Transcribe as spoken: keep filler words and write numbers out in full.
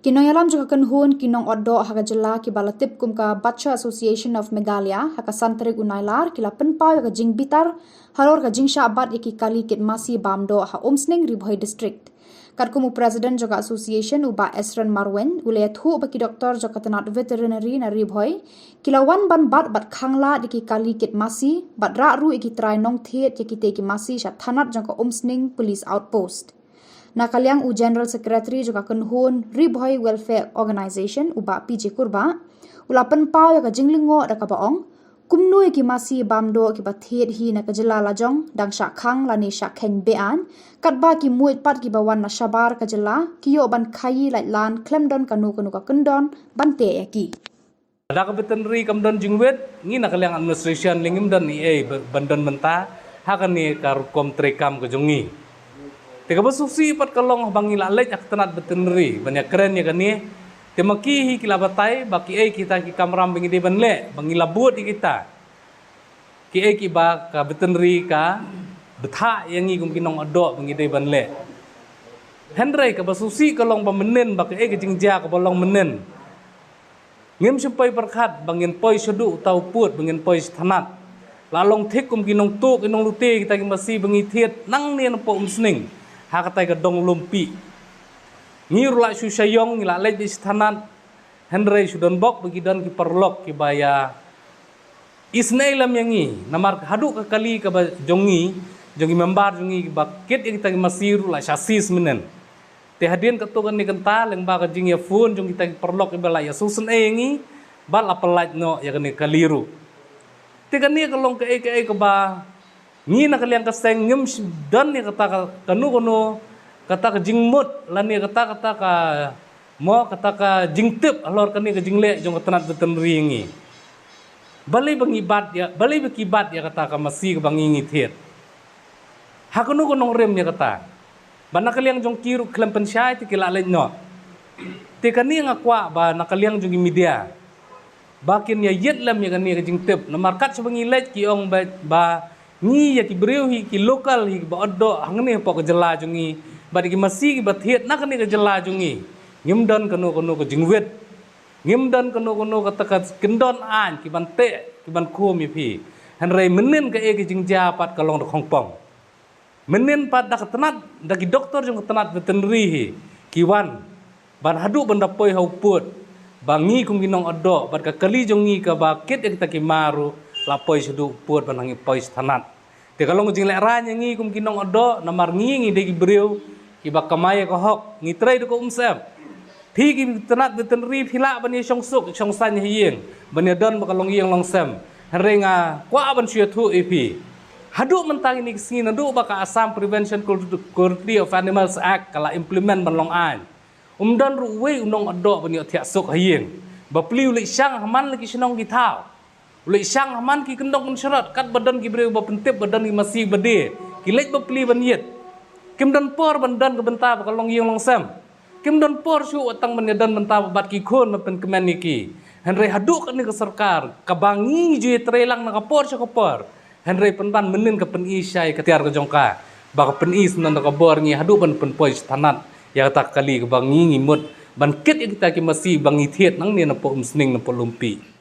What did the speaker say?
Ki nongïalam jong ka kynhun ki nongotdoh ha ka jylla kiba la tip kum ka Butcher Association of Meghalaya, ha ka san tarik u Nailar ki la pynpaw ïa ka jingbitar halor ka jingshah bat ïa ki kali kit masi bam doh ha Umsning, Ri Bhoi District. Katkum u president jong ka association, u Bah Esron Marwein, u la ïathuh ba ki doktor jong ka tnat veterinary na Ri Bhoi ki la wan ban bat bad khang lad ïa ki kali kit masi bad rah ruh ïa ki trai nongthied ïa kitei ki masi sha thanat jong ka Umsning Police Outpost. Na ka liang u General Secretary jong ka kynhun Ri Bhoi Welfare Organisation, u Bah P J Kurbah, u la pynpaw ïa ka jinglyngngoh da kaba ong, kumno ïa ki masi bam doh kiba thied hi na ka jylla lajong dang shah khang lane shah kheiñ be-aiñ, katba ki muid pat kiba wan na shabar ka jylla ki ïoh ban khaïi laitlan khlem don kano kano ka kyndon ban teh ïa ki. Da ka veterinary kam don jingwit, ngi na ka liang administration lei ngim don ei ei ba-, ban don bynta ha kane ka rukom treikam ka jong ngi. Te kaba sngewsih pat ka long ba ngi la leit ha ka tnat veterinary ban ïakren ïa kane. Te ma ki hi ki la batai ba kiei kita ki kamram ba ngi dei ban leh, ba ngi la bud ïa kita. Kiei kiba ka veterinary ka bthah ïa ngi kum ki nongotdoh ba ngi dei ban leh. Hynrei kaba sngewsih ka long ba mynnin ba kiei ka jingjia kaba long mynnin, ngim shym poi pyrkhat ba ngin poi shaduh uta u pud, ba ngin poi sha thanat. La long thik kum ki nongtuh ki nonglute kita ki masi ba ngi thied nangne na poh Umsning ha katai ka dong Lumpi. Ngi ruh la shu shaiong, ngi la leit beit sha thanat. Hynrei shu don bok ba ki don ki paralok kiba ïa isynei lem ïa ngi, namar haduh ka kali kaba jong ngi, jong ki member jong ngi kiba kit ïa kita ki masi ruh la shah seize mynnin. Te hadien katto katne kynta lyngba ka jingïaphone jong kita ki paralok kiba la ïasngewsynei ïa ngi, bad la pyllait noh ïa kane ka kali ruh. Te kane ka long kaei kaei kaba ngi na ka liang ka seng ngim sh-, don ïa kata ka, kano kano kata ka jingmut lane kata, kata ka, mo, kata ka jingtip halor kane ka jingleh jong ka tnat veterinary ngi. Balei ba ngi bat ïa, balei ba ki bat ïa kata ka masi kaba ngi ngi thied? Ha kano ka nongrim ïa kata? Ba na ka liang jong ki ruh khlem pynshai te ki la leit noh. Te kane nga kwah ba na ka liang jong ki media ba kin ïa ïit lem ïa kane ka jingtip. Namar kat shaba ngi leit ki ong ba, ba ngi ïa ki briew hi, ki local hi, kiba otdoh hangne hapoh ka jylla jong ngi, bad ïa ki masi kiba thied na kane ka jylla jong ngi, ngim don kano kano ka jingwit. Ngim don kano kano kata ka kyndon aiñ ki ban teh, ki ban khum ïa phi. Hynrei mynnin kaei ka jingjia pat ka long da khongpong. Mynnin pat da ka tnat, da ki doktor jong ka tnat veterinary hi ki wan ban haduh ban da poi ha u pud ba ngi kum ki nongodoh bad ka kali jong ngi kaba kit ïa kita ki ma ruh la poi shaduh u pud ban ngi poi sha tnat. Te ka long ka jinglehrain ïa ngi kum ki nongodoh namar ngi ngi dei ki briew kiba kamai ïa ka hok, ngi trei da ka umsyep. Phi ki tnat veterinary phi lah ban ïa shong suk shong saiñ ha ïing ban ïa don ba ka longïing longsem. Hynrei nga kwah ban shu ïathuh ïa phi, haduh mynta kine ki sngi naduh ba ka Assam Prevention Cruelty of Animals Act ka la implement ban long aiñ, um don ruh uwei u nongodoh ban ïoh thiah suk ha ïing. Bapli u leit shang ha man la ki shnong ki thaw, u leit shang ha man ki kyndong kynshrot, katba don ki briew ba pyntip ba don ki masi ba die, ki leit bapli ban ïit. Kim don por ban don ka bynta ba ka longïing longsem. Kim don por shuh wat tang ban ïa don bynta bad ki khun ban pynkmen ïa ki. Hynrei haduh kane ka sorkar kaba ngi ju ïa trei lang na ka por sha ka por, hynrei pynban mynnin ka pyni shai ka tiar ka jong ka ba ka pyni sngewbha da ka bor ngi haduh ban pynpoi sha tnat ïa kata ka kali kaba ngi ngi mut ban kit ïa kita ki masi ba ngi thied nangne na poh Umsning na poh Lumpi.